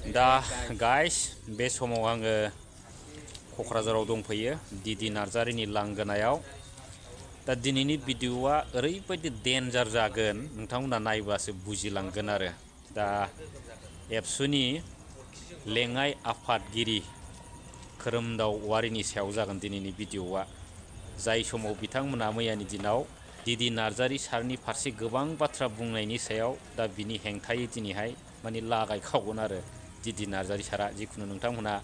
दा गाइस बे समाव आङो क'क्राझाराव दंफैयो दिदि नार्जारिनि लांगोनायाव। दा दिनैनि भिडिअ'आ ओरैबायदि डेन्जार जागोन नोंथांमोना नायबासो बुजिलांगोन आरो। दा एबसुनि लेङाइ आफादगिरि खोरोमदाव औवारिनि सायाव जागोन दिनैनि भिडिअ'आ। जाय समाव बिथांमोना मैयानि दिनाव दिदि नार्जारि सारनि फारसे गोबां बाथ्रा बुंनायनि सायाव दा बिनि हेंथायै दिनैहाय माने लागायखावगोन आरो दिदि नार्जारि सारा। जिखुनु नोंथांमोनहा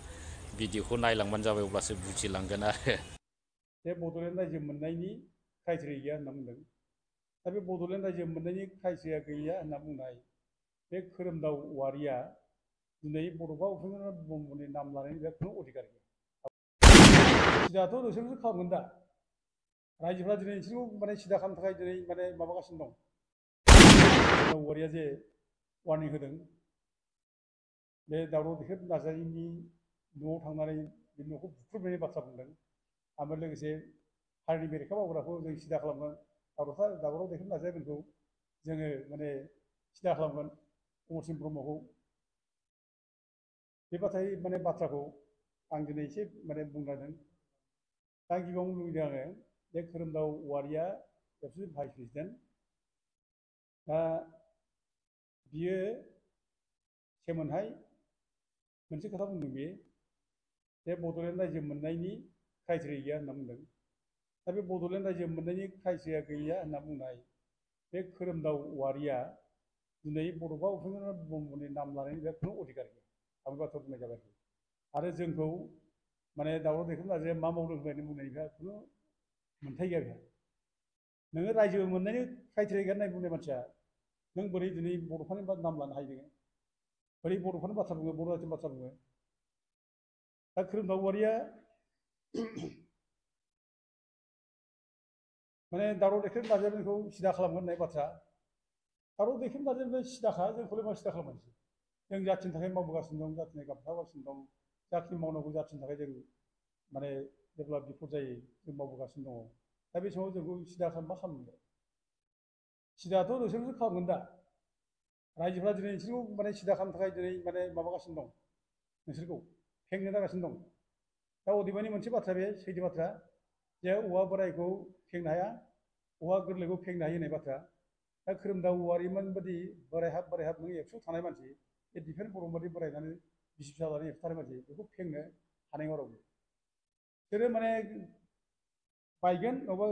भिडिअ'खौ नायलांबानो जाबाय अब्लासो बुजिलांगोन आरो। बे बड'लेण्ड रायजो मोननायनि क्राइटेरिया गैया होनना बुंदों। दा बे बड'लेण्ड रायजो मोननायनि क्राइटेरिया गैया होनना बुंनाय बे खोरोमदाव औवारिया दिनै बड'फा उपेन्द्र नाथ ब्रह्मनि नाम लानायनि बेहा खुनु अधिकार गैया। सिदाथ' नोंसोरसो खालामगोन दा। रायजोफ्रा दिनै नोंसोरखौ माने सिदा खालामनो थाखाय दिनै माने माबागासिनो दं। खोरोमदाव औवारिया जे वार्निं होदों, बे दावराव देखेब नार्जारिनि न'आव थांनानै बे न'खौ बुख्रुबनायनि बाथ्रा बुंदों। ओमफ्राय लोगोसे हारिनि बेरेखा मावग्राखौ जों सिदा खालामगोन, दावराव देखेब नार्जारिमोनखौ जोङो माने सिदा खालामगोन, अमरसिंह ब्रह्मखौ। बे बाथ्राखौ आं दिनै एसे माने बुंलांदों। दा गिबियावनो लुबैदों आङो बे खोरोमदाव औवारिया एबसुनि भाइस प्रेसिडेन्ट। दा बियो सेमोनहाय मोनसे खोथा बुंदों, बे बड'लेण्ड रायजो मोननायनि क्राइटेरिया गैया होनना बुंदों। दा बे बड'लेण्ड रायजो मोननायनि क्राइटेरिया गैया होनना बुंनाय बे खोरोमदाव औवारिया दिनै बड'फा उपेन्द्र नाथ ब्रह्मनि नाम लानायनि बेहा खुनु अधिकार गैया। आं बाथ्रा बुंनाय जाबाय। आरो जोंखौ माने दावराव देखेब नार्जारिया मा मावदों होननानै बुंनायनि बेहा खुनु मोन्थाय गैया बेहा। नोङो रायजो मोननायनि क्राइटेरिया गैया होननाय बुंनाय मानसिया नों बोरै दिनै बड'फानि नाम लानो हायो? नोङो बोरै बड'फानि बाथ्रा बुङो, बर' रायजोनि बाथ्रा बुङो? दा खोरोमदाव औवारिया माने दावराव देखेब नार्जारिखौ सिदा खालामगोन होननाय बाथ्रा। दावराव देखेब नार्जारिनिफ्राय सिदाखा, जोंखौलाय मा सिदा खालामनोसै? जों जाथिनि थाखाय मावबोगासिनो दं, जाथिनि गाबथाबोगासिनो दं। जाखिनि मावनांगौ जाथिनि थाखाय जों माने जेब्ला बिफद जायो जों मावबोगासिनो दङ। दा बे समाव जोंखौ सिदा मा खालामनो? सिदाथ' नोंसोरसो खालामगोन दा। रायजोफ्रा दिनै नोंसोरखौ माने सिदा खालामनो थाखाय दिनै माने माबागासिनो दं, नोंसोरखौ फेंनो जागासिनो दं। दा अदेबानि मोनसे बाथ्रा, बे सैथो बाथ्रा, जे औवा बोरायखौ फेंनो हाया, औवा गोरलैखौ फेंनो हायो होननाय बाथ्रा। दा खोरोमदाव औवारिमोन बायदि बोराय हाब नों एबसुआव थानाय मानसि, बे दिफेन बर' बायदि बोरायनानै बिसि फिसा लानानै एबसुआव थानाय मानसि, बेखौ फेंनो हानाय नङा रावबो। बिसोरो माने बायगोन, नङाबा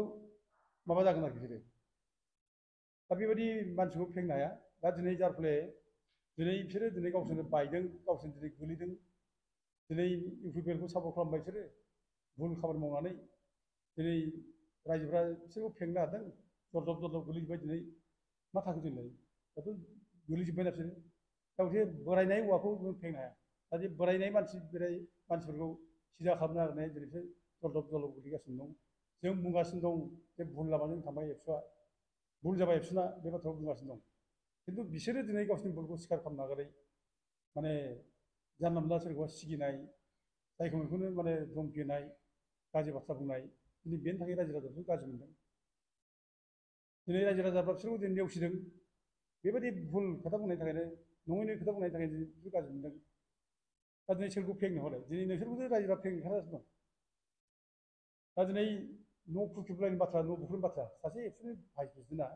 माबा जागोन आरोखि बिसोरो। दा बेबायदि मानसिखौ फेंनो हाया। दा दिनै जार फले दिनै बिसोरो दिनै गावसोरनो बायदों, गावसोरनो दिनै गोलैदों। दिनै इउ पि पि एल खौ सापर्ट खालामबाय बिसोरो भुल खामानि मावनानै। दिनै रायजोफ्रा बिसोरखौ फेंनो नागिरदों, जरदब गोलैजोब्बाय। दिनै मा थाखो जोंलाय? दाथ' गोलैजोब्बायना बिसोरो। दा मोनसे बोरायनाय औवाखौ जों फेंनो हाया। दा बे बोरायनाय मानसिफोरखौ सिदा खालामनो नागिरनाया दिनै बिसोर जरदब गोलैगासिनो दं। जों बुंगासिनो दं जे भुल लामाजों थांबाय एबसुआ, भुल जाबाय एबसुना, बे बाथ्राखौ बुंगासिनो दं। खिन्थु बिसोरो दिनै गावसोरनि भुलखौ स्वीकार खालामनो नागारै माने जानला मोनला सोरखौबा सिगिनाय, जायखौ बेखौनो माने धमखि होनाय, गाज्रि बाथ्रा बुंनाय, दिनै बेनि थाखाय रायजो राजाफोरखौ गाज्रि मोनदों। दिनै रायजो राजाफ्रा बिसोरखौ दिनै नेवसिदों। बेबायदि भुल खोथा बुंनायनि थाखायनो, नङैनो खोथा बुंनायनि थाखायनो बिसोर गाज्रि मोनदों। दा दिनै सोरखौ फेंनो हले? दिनै नोंसोरखौसो रायजोफ्रा फेंनो ओंखारगासिनो दं। दा दिनै न' खुरख्रिबलायनाय बाथ्रा, न' बुख्रुबनाय बाथ्रा, सासे एबसुनि भाइस प्रेसिडेन्टआ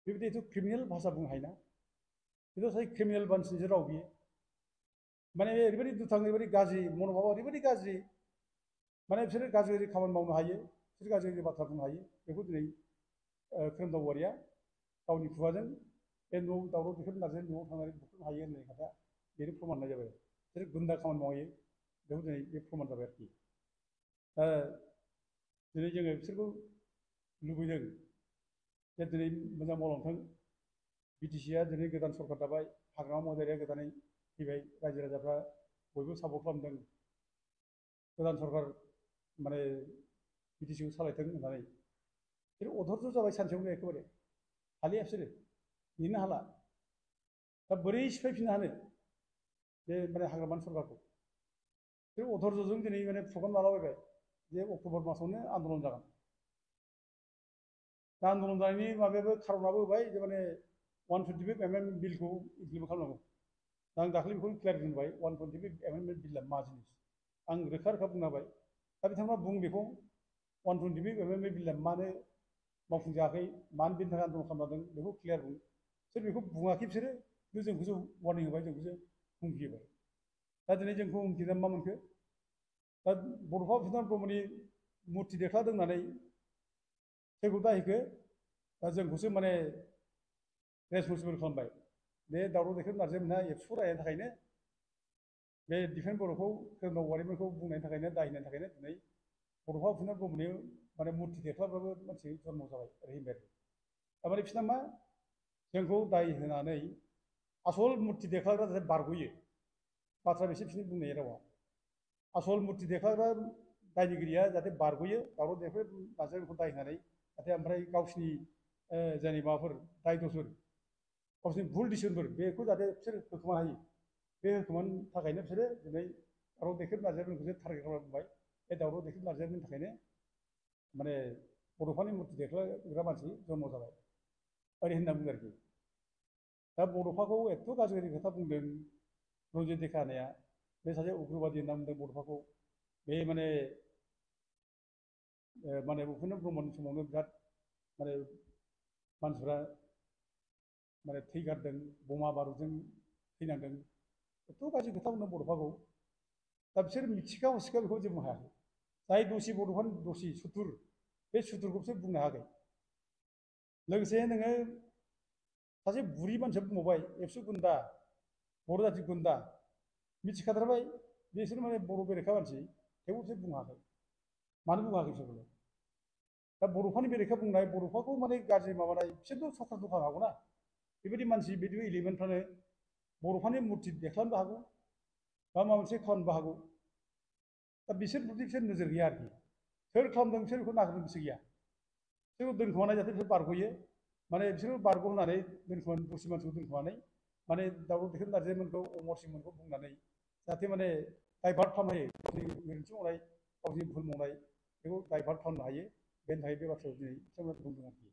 बेबायदिथ' क्रिमिनेल भाषा बुंनो हायोना? बेथ' सासे क्रिमिनेल मानसिनिसो राव बियो। माने ओरैबायदि दुथां, ओरैबायदि गाज्रि मन'भाबा, ओरैबायदि गाज्रि, माने बिसोरो गाज्रि खामानि मावनो हायो, बिसोर गाज्रि बाथ्रा बुंनो हायो। बेखौ दिनै खोरोमदाव औवारिया गावनि खुगाजों बे न' दावराव देखेब नार्जारिनि न'आव थांनानै बुख्रुबनो हायो होननाय खोथा, बेनो प्रमान होनाय जाबाय। बिसोर गुन्दा खामानि मावो, बेखौ दिनै बे प्रमान जाबाय आरोखि। दिनै जोङो बिसोरखौ लुबैदों जे दिनै मोजां मावलांथों। बिटिसिआ दिनै गोदान सरकार दाबाय, हाग्रामा महिलारिया गोदानै फैबाय, रायजो राजाफ्रा बयबो सापर्ट खालामदों। गोदान सरकार माने बिटिसिखौ सालायथों होननानै बिसोर अधर्ज जाबाय सानसेयावनो एखेबारे। हालिया बिसोरो, नेनो हाला। दा बोरै सिफायफिननो हानो बे माने हाग्रामानि सरकारखौ? बे अधर्जजों दिनै माने प्रग्राम लालाबायबाय जे अक्ट'बर मासावनो आन्दलन जागोन। दा आन्दलन जानायनि माबायाबो खारनाबो होबाय जे माने 125 एमएम बिलखौ इमप्लिमेन्ट खालामनांगौ। दा आं दाखालि बेखौ क्लियार बुंबाय 125 एमेन्डमेन्ट बिलआ मा जिनिस आं रोखा रोखा बुंना होबाय दा बिथांमोना बुं बेखौ 125 एमेन्डमेन्ट बिलआ मानो मावफुंजायाखै मानो बेनि थाखाय आन्दलन खालामदों बेखौ क्लियार बुं बिसोर बेखौ बुङाखै बिसोरो जोंखौसो वार्निं होबाय जोंखौसो हुमखि होबाय दा दिनै जोंखौ हुमखिना मा मोनखो दा बड'फा उपेन्द्र ब्रह्मनि मुर्ति देख्लादों होननानै सोरखौ दायहैखो दा जोंखौसो माने रेसपन्सिबोल खालामबाय बे दावराव देखेब नार्जारि मोनहा एबसुखौ रायनायनि थाखायनो बे डिफेन्स बर'खौ खोरोमदाव औवारिमोनखौ बुंनायनि थाखायनो दायनायनि थाखायनो दिनै बड'फा उपेन्द्र ब्रह्मनि माने मुर्ति देख्लाब्लाबो मानसि जन्म जाबाय ओरै होनबाय आरो थारमाने बिसोरना मा जोंखौ दाय होनानै आसल मुर्ति देख्लाग्रा जाहाथे बारग'यो बाथ्रा बेसे बिसोरनि बुंनाय रावा आसल मुर्ति देख्लाग्रा दायनिगिरिया जाहाथे बारग'यो दावराव देखेब नार्जारिखौ दाय होनानै जाहाथे ओमफ्राय गावसिनि जायनि माबाफोर दाय दसफोर गावसिनि भुल डिसिसनफोर बेखौ जाहाथे बिसोर होखोमानो हायो बे होखोमानो थाखायनो बिसोरो दिनै दावराव देखेब नार्जारिमोनखौसो टारगेट खालामना बुंबाय बे दावराव देखेब नार्जारिमोननि थाखायनो माने बड'फानि मुर्ति देख्लाग्रा मानसि जन्म जाबाय ओरै होनना बुङो आरोखि दा बड'फाखौ एथ' गाज्रि खोथा बुंदों रन्जित देखानाया बे सासे उग्रबादि होनना बुंदों बड'फाखौ बे माने उपेन्द्र ब्रह्मनि समावनो बिराद माने मानसिफ्रा माने थैगारदों बमा बारुदजों थैनांदों एथ' गाज्रि खोथा बुंदों बड'फाखौ दा बिसोर मिथिखा हसिखा बेखौ जेबो हायाखै जाय दसि बड'फानि दसि सुथुर बे सुथुरखौ बिसोर बुंनो हायाखै लोगोसे नोङो सासे बुरि मानसिया बुंबावबाय एबसु गुन्दा बर' जाथि गुन्दा मिथिखाथारबाय बिसोर माने बर' बेरेखा मानसि थेवबो बिसोर बुंनो हायाखै मानो बुङाखै बिसोरखौलाय दा बड'फानि बेरेखा बुंनाय बड'फाखौ माने गाज्रि माबानाय बिसोरथ' सत्ता दखान हागौना बेबायदि मानसि बिदि इलिमेन्टफ्रानो बड'फानि मुर्ति देख्लानोबो हागौ बा माबा मोनसे खालामनोबो हागौ दा बिसोर प्रति बिसोर नोजोर गैया आरोखि सोर खालामदों बिसोर बेखौ नागिरनो गोसो गैया बिसोरखौ दोनखोमानाय जाहाथे बिसोर बारग'यो माने बिसोरो बारग' होनानै दोनखोमानो दस्रि मानसिखौ दोनखोमानानै माने दावराव देखेब नार्जारिमोनखौ अमरसिंहमोनखौ बुंनानै जाहाथे माने डाइभार्ट खालामनो हायो गावनि गोरोन्थि मावनाय गावनि भुल मावनाय बेखौ डाइभार्ट खालामनो हायो बेनि थाखाय बे बाथ्राखौ दिनै बिथांमोना बुंदों आरोखि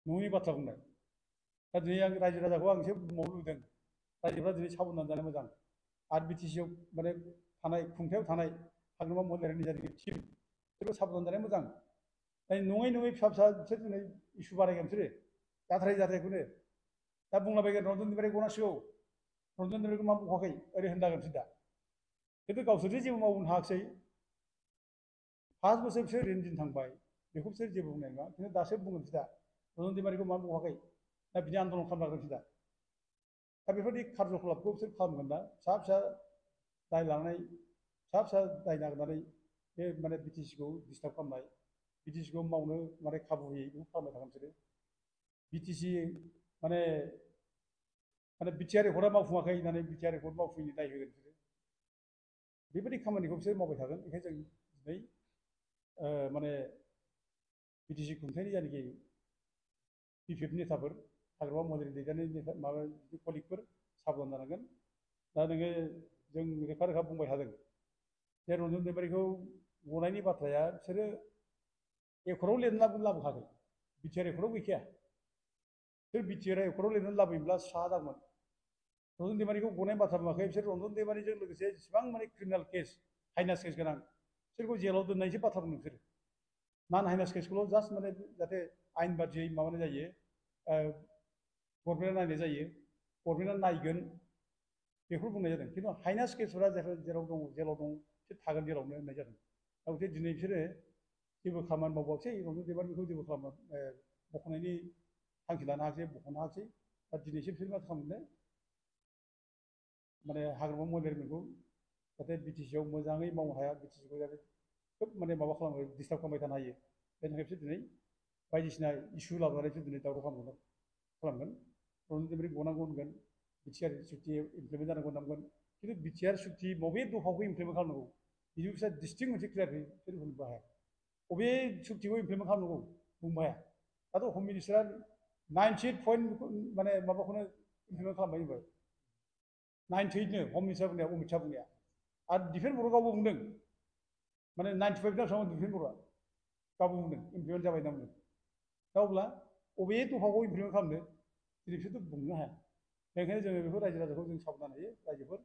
नङै बाथ्रा बुंनाय दा दिनै आं रायजो राजाखौ आं एसे बुंबावनो लुबैदों रायजोफ्रा दिनै साबधान जानो मोजां आरो बिटिसिआव माने थानाय खुंथायाव थानाय हाग्रामा महिलारिनि जायनाखि टिम बिसोरबो साबधान जानाया मोजां नङै नङै फिसा फिसा बिसोर दिनै इसु बारायगोन बिसोरो जाथारैखौनो दा बुंलाबायगोन रन्जन दैमारि गनांसिगौ रन्जन दैमारिखौ मा बुंखाखै ओरै होनजागोन बिसोर दा खिन्थु गावसोरसो जेबो मावनो हायाखिसै 5 बोसोर बिसोर ओरैनो दिन थांबाय बेखौ बिसोर जेबो बुंनाय नङा खिन्थु दासो बुंगोन बिसोर दा रन्जन दैमारिखौ मा बुंखाखै दा बिदि आन्दलन खालामनांगोन बिसोर दा बेफोरबायदि खारज'खलापखौ बिसोर खालामगोन दा फिसा फिसा दाय लानानै फिसा फिसा दाय नागिरनानै बे माने बिटिसिखौ डिस्टार्ब खालामनाय बिटिसिखौ मावनो माने खाबु होयै बेखौ खालामबाय थागोन बिसोरो बिटिसि माने बिटिआर एकर्डआ मावफुङाखै होननानै बिटिआर एकर्ड मावफुङैनि दाय होगोन बिसोरो बेबायदि खामानिखौ बिसोर मावबाय थागोन बेखायनो जों दिनै माने बिटिसि खुंथायनि जायनाखि बिपिएफ नेताफोर हाग्रामा महिलारि दैदेननाय नेता माबा कलिगफोर साबधान जानांगोन दा नोङो जों रोखा रोखा बुंबाय थादों जे रन्जन दैमारिखौ गनायनि बाथ्राया बिसोरो एकर्डआव लिरनाबो लाबोखागोन बिटिआर एकर्डआव गैखाया बिसोर बिटिआर एकर्डआव लिरनानै लाबोयोब्ला स्रा जागौमोन रन्जन दैमारिखौ गनाय बाथ्रा बुङाखै बिसोर रन्जन दैमारिजों लोगोसे जेसेबां माने क्रिमिनेल केस हाइनास केस गोनां बिसोरखौ जेलाव दोननायसो बाथ्रा बुंदों बिसोरो नान हाइनास केसखौल' जास्ट माने जाहाथे आयेन बादियै माबानाय जायो गभर्नमेन्टआ नायनाय जायो गभर्नमेन्टआ नायगोन बेखौ बुंनाय जादों खिन्थु हाइनास केसफोरा जेराव दं जेलाव दं बिसोर थागोन जेलावनो होननाय जादों दा बिसोर दिनै बिसोरो जेबो खामानि मावबाखसै रन्जन दैमारिखौ जेबो खालामनो बख'नायनि थांखि लानो हायाखसै बख'नो हायाखसै दा दिनैसो बिसोर मा खालामनो माने हाग्रामा महिलारिफोरखौ जाहाथे बिटिसिआव मोजाङै मावनो हाया बिटिसिखौ जाहाथे खोब माने माबा खालामो डिस्टार्ब खालामबाय थानो हायो बेनि थाखाय बिसोर दिनै बायदिसिना इस्यु लाबोनानै बिसोर दिनै दावराव खालामगोन रन्जन दैमारि गनांगौ होनगोन बिटिआर सुक्ति इमप्लिमेन्ट जानांगौ होननांगोन खिन्थु बिटिआर सुक्ति बबे दफाखौ इमप्लिमेन्ट खालामनांगौ बिदि बिसोर डिस्टिंक्ट मोनसे क्लियारै बिसोर बुंनोबो हाया बबे सुक्तिखौ इमप्लिमेन्ट खालामनांगौ बुंनो हाया दाथ' हम मिनिस्टारा 98 पइन्ट माने माबाखौनो इमप्लिमेन्ट खालामबाय होनबाय 98नो हम मिनिस्टार बुंनाया अमित शाह बुंनाया आरो डिफेन्स बर्डआव गावबो बुंदों माने 95 ना बेसेबां डिफेन्स बर्डआ गावबो बुंदों इमप्लिमेन्ट जाबाय होनना बुंदों दा अब्ला बबे दफाखौ इमप्लिमेन्ट खालामनो दिनै बिसोरथ' बुंनो हाया बेनिखायनो जोङो बेफोर रायजो राजाखौ जों साबधान होयो रायजोफोर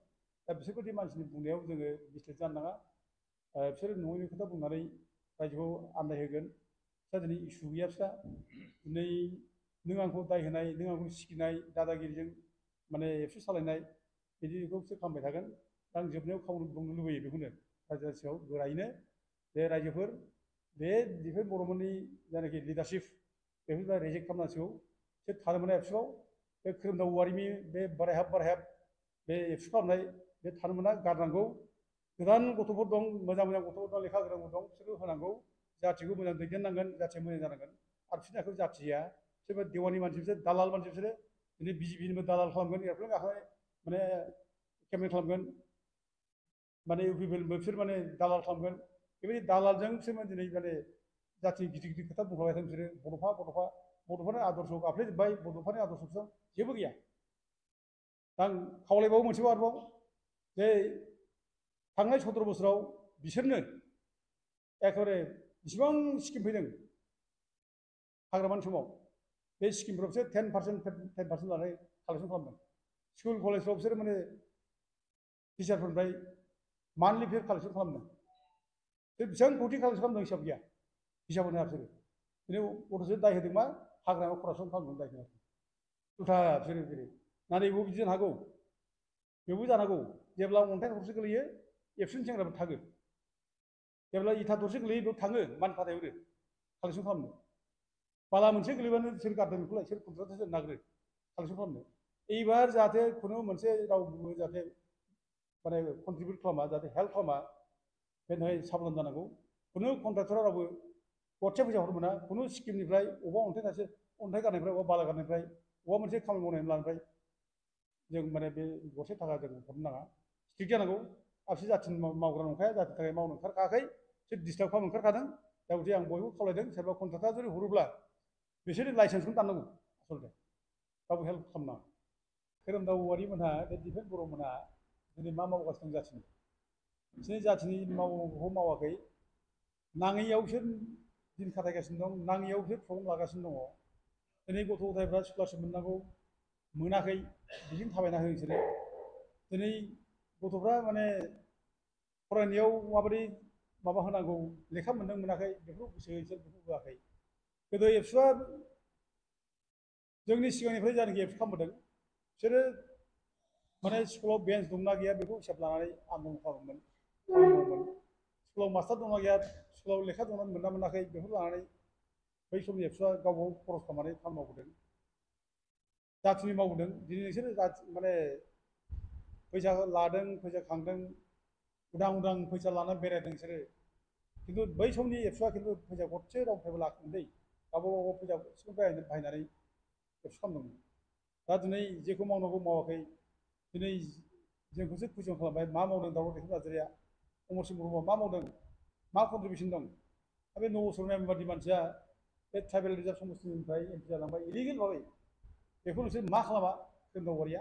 दा बिसोरबायदि मानसिनि बुंनायाव जोङो मिस्टेक जानो नाङा बिसोरो नङैनि खोथा बुंनानै रायजोखौ आन्दायहोगोन बिस्रा दिनै इसु गैया बिस्रा दिनै नों आंखौ दाय होनाय नों आंखौ सिगिनाय दादागिरिजों माने एबसु सालायनाय बिदिखौ बिसोर खालामबाय थागोन आं जोबनायाव बुंनो लुबैयो बेखौनो रायजो राजायाव गोरायैनो जे रायजोफोर बेफोर बर'मोननि जायनाखि लिडारशिप बेफोरखौ रेजेक्ट खालामनांसिगौ बिसोर थानो मोना एबसुआव बे खोरोमदाव औवारिनि बे बारायहाब बे एबसु खालामनाय बे थानो मोना गारनांगौ गोदान गथ'फोर दं मोजां मोजां गथ'फोर दं लेखा गोरोंफोर दं बिसोरखौ होनांगौ जाथिखौ मोजां दैदेननांगोन जाथिया मोजां जानांगोन आरो बिसोरनि आखायाव जाथि गैया बिसोर देवानि मानसि बिसोर दालाल मानसि बिसोरो दिनै बिजेपिनिबो दालाल खालामगोन एरप्लेन गाखोनाय माने केम्पेन खालामगोन माने इउपिपिएलबो बिसोर माने दालाल खालामगोन बेबायदि दालालजों बिसोर दिनै माने जाथि गिदिर गिदिर खोथा बुंखाबाय थादों बिसोरो बड'फानि आदर्श गाफ्लेजोब्बाय बड'फानि आदर्शजों जेबो गैया आं खावलायबावो मोनसेबाव आरोबाव जे थांनाय 17 बोसोराव बिसोरनो एखेबारे बेसेबां स्किम फैदों हाग्रामानि समाव बे स्किमफ्राव बिसोर 10% लानानै कालेक्सन खालामदों स्कुल कलेजफ्राव बिसोर माने टिचारफोरनिफ्राय मान्थलि फिस कालेक्सन खालामदों बिसोर बेसेबां कौटि कालेक्सन खालामदों हिसाब गैया हिसाब होनो हाया बिसोरो दिनै गथ'जों दाय होदों मा हाग्रामायाव करापसन खालामदों दाय होदों उल्था बिसोरो जेरै नाथाय बिदि जानो हागौ बेबो जानो हागौ जेब्ला अन्थाइ थरसे गोलैयो एबसुनि सेंग्राफोर थाङो जेब्ला इथा थरसे गोलैयो बेयाव थाङो मान फाथायहरो कालेक्सन खालामनो बाला मोनसे गोलैबानो सोर गारदों बेखौलाय सोर कन्ट्राक्टरसो नागिरो कालेक्सन खालामनो এইবার जाहाथे কোনো मोनसे रावबो जाहाथे माने कन्ट्रिबिउट खालामा जाहाथे हेल्प खालामा बे थाखाय साबधान जानांगौ खुनु कन्ट्राक्टरा रावबो गरसे फैसा हरनो मोना खुनु स्किमनिफ्राय अबेबा अन्थाइ गारनायनिफ्राय अबेबा बाला गारनायनिफ्राय अबेबा मोनसे खामानि मावनायनि लानायनिफ्राय जों माने बे गरसे थाखा जों हरनो नाङा स्ट्रिक्ट जानांगौ आबसो जाथिनि मावग्रा नंखाया जातिनि थाखाय मावनो ओंखारखायाखै बिसोर डिस्टार्ब खालामनो ओंखारखादों दा बिदि आं बयबो खावलायदों सोरबा कन्ट्राक्टरा जुदि हरोब्ला बिसोरनि लाइसेन्सखौनो दाननांगौ आसलथे रावबो हेल्प खालामनाङा खोरोमदाव औवारिमोनहा बे दिफेन बर'मोनहा दिनै मा मावगासिनो दं जाथिनि बिसोरनि जाथिनि मावनांगौखौ मावाखै नाङैयाव बिसोर दिन खाथायगासिनो दं नाङैयाव बिसोर प्रग्राम लागासिनो दङ दिनै गथ' गथायफ्रा स्कलारशिप मोननांगौ मोनाखै बिजों थाबायना हो बिसोरो दिनै गथ'फ्रा माने फरायनायाव माबोरै माबा होनांगौ लेखा मोनदों मोनाखै बेफोरखौ गोसो बिसोर बेखौ होआखै गोदो एबसुआ जोंनि सिगांनिफ्राय जायनाखि एबसु खालामबोदों बिसोरो माने स्कुलाव बेन्च दंना गैया बेखौ हिसाब लानानै आन्दलन खालामोमोन मावोमोन स्कुलाव मास्टार दंना गैया स्कुलाव लेखा दंना मोनना मोनाखै बेखौ लानानै बै समनि एबसुआ गावबागाव खरस खालामनानै खामानि मावबोदों जाथिनि मावबोदों दिनै नोंसोरो माने फैसा लादों फैसा खांदों उदां उदां फैसा लानानै बेरायदों बिसोरो खिन्थु बै समनि एबसुआ खिन्थु फैसा गरसे रावनिफ्रायबो लाखियाखै गावबागाव फैसा एसेबां बाहायनानै एबसु खालामदोंमोन दा दिनै जेखौ मावनांगौ मावाखै दिनै जोंखौसो कुइसन खालामबाय मा मावदों दावराव दैखां नार्जारिया अमरसिं ब्रह्मआ मा मावदों मा कन्ट्रिबिउसन दं दा बे नबसर बायदि मानसिया बे ट्राइबेल रिजार्भ समस्तिनिफ्राय एमपि जालांबाय इलिगेल भाबै बेखौ नोंसोर मा खालामा खोरोमदाव औवारिया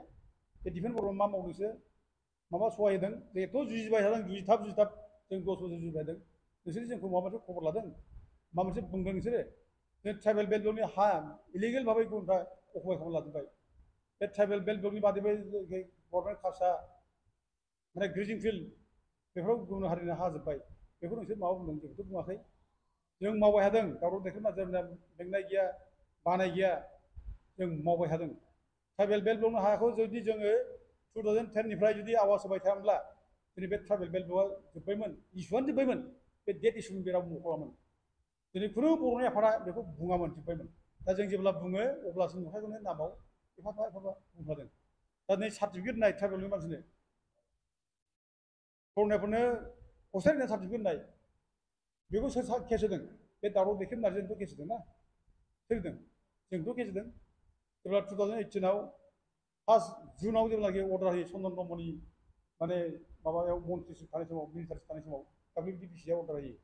बे दिफेन बर'आ मा मावदोंसो माबा सहाय होदों एथ' जुजिबाय थादों जुजिथाब जों 10 बोसोर जुजिबाय थादों नोंसोर जोंखौ माबा मोनसे खबर लादों माबा मोनसे बुंदों नोंसोरो जों ट्राइबेल बेल्ट ब्लकनि हा इलिगेल भाबै गुबुनफ्रा अकुपाय खालामना लाजोब्बाय बे ट्राइबेल बेल्ट ब्लकनि बादैबो गभर्नमेन्ट खासा माने ग्रेजिं फिल्ड बेफोराव गुबुन हारिनि हा जोब्बाय बेखौ नोंसोर माबा बुंदों बेखौथ' बुङाखै जों मावबाय थादों दावराव दैखां नार्जारिया बेंनाय गैया बानाय गैया जों मावबाय थादों ट्राइबेल बेल्ट ब्लकनि हाखौ जुदि जोङो 2010निफ्राय जुदि आवाज होबाय थायामोनब्ला दिनै बे ट्राइबेल बेल्ट ब्लकआ जोब्बायमोन इसुआनो जोब्बायमोन बे डेट इसुनि बेराव मख'वामोन दिनै खुनु बर'नि आफादा बेखौ बुङामोन जोब्बायमोन दा जों जेब्ला बुङो अब्लासो नुखागोन नामाव एफाफा बुंफादों दा नै सार्टिफिकेट होनाय ट्राइबेलनि मानसिनो फरायनायफोरनो हस्टेल सार्टिफिकेट होनाय बेखौ सोर केस होदों बे दावराव दैखां नार्जारियाथ' केस होदों ना सोर होदों जोंथ' केस होदों जेब्ला 2018आव 1 जुनाव जेब्लाखि अर्डार होयो चन्दन ब्रह्मनि माने माबायाव मन्थ्रिसिप थानाय समाव मिनिस्टारशिप थानाय समाव WBDCआव अर्डार होयो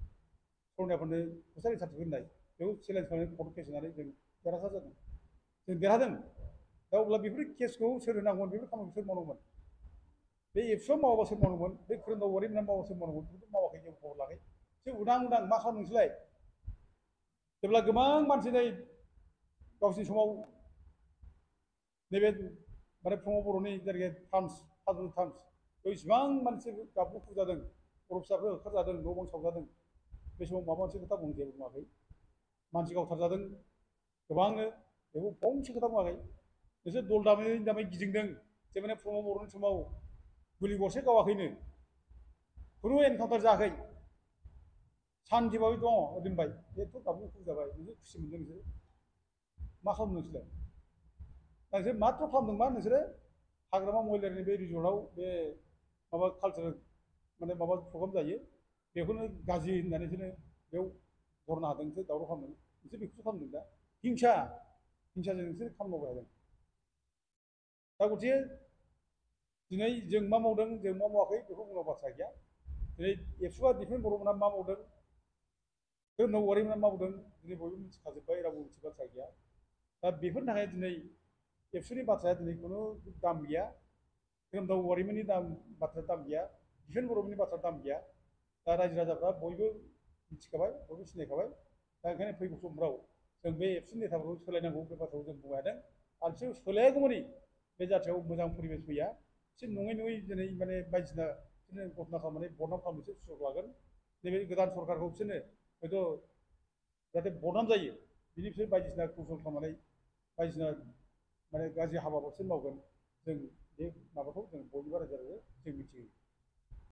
फरायनायफोरनो हस्टेल सार्टिफिकेट होनाय बेखौ चेलेन्ज खालामनानै कर्ट केस होनानै जों देरहासार जादों जों देरहादों दा अब्ला बेफोर केसखौ सोर होनांगौमोन बेफोर खामानिखौ सोर मावनांगौमोन बे एबसुआव मावाबा सोर मावनांगौमोन बे खोरोमदाव औवारिमोनहा मावाबा सोर मावनांगौमोन बेखौथ' मावाखै जों खबर लायाखै जों उदां उदां मा खालामनो नोंसोरलाय जेब्ला गोबां मानसि नै गावसिनि समाव नैबे माने प्रमद बर'नि जेरै टार्म्स हाजो टार्म्स बेयाव इसिबां मानसि गाबखौ फुजादों बर' फिसाफोर होखारजादों न' बां सावजादों बे समाव माबा मोनसे खोथा बुंनो जेबो बुङाखै मानसि गावथारजादों गोबांनो बेखौ फंसे खोथा बुङाखै नोंसोर दल दामै दामै गिदिंदों जे माने प्रमद बर'नि समाव गुलि गरसे गावाखैनो खुनु एनकाउन्टार जायाखै सान्थिबाबो दङ दोनबाय बेथ' गाबखौ फुजाबाय नोंसोर खुसि मोनदों नोंसोर मा खालामदों नोंसोरलाय दा नोंसोर माथ्र' खालामदों मा नोंसोरो हाग्रामा महिलारिनि बे रिजर्टआव बे माबा कालचारेल माने माबा प्रग्राम जायो बेखौनो गाज्रि होननानै नोंसोरो बेयाव बरना होदों नोंसोर दावराव खालामदों नोंसोर बेखौसो खालामदों दा हिंसाजों नोंसोर खालामनो हादों दा गथिखे दिनै जों मा मावदों जों मा मावाखै बेखौ बुंनांगौ बाथ्रा गैया दिनै एबसुआ दिफेन बर'मोना मा मावदों धोरोमनाव औवारिमोना मा मावदों दिनै बयबो मिथिखाजोब्बाय रावबो मिथियै बाथ्रा गैया दा बेफोरनि थाखाय दिनै एबसुनि बाथ्राया दिनै खुनु दाम गैया धोरोमदाव औवारिमोननि बाथ्राया दाम गैया दिफेन बर'मोननि बाथ्रा दाम गैया दा रायजो राजाफ्रा बयबो मिथिखाबाय बयबो सिनायखाबाय दा ओंखायनो फैगौ समफ्राव जों बे एबसुनि नेताफोरखौ सोलायनांगौ बे बाथ्राखौ जों बुंनो हादों आरो बिसोर सोलायागौमानि बे जाथियाव मोजां परिबेस फैया एसे नङै नङै दिनै माने बायदिसिना बिदिनो घटना खालामनानै बदनाम खालामनोसो सुजुग लागोन नैबे गोदान सरकारखौ बिसोरनो हयथ' जाहाथे बदनाम जायो बिनि बिसोर बायदिसिना कौसल खालामनानै बायदिसिना माने गाज्रि हाबाफोरसो मावगोन जों बे माबाखौ जों बयनिबो रायजो राजाया जों मिथियो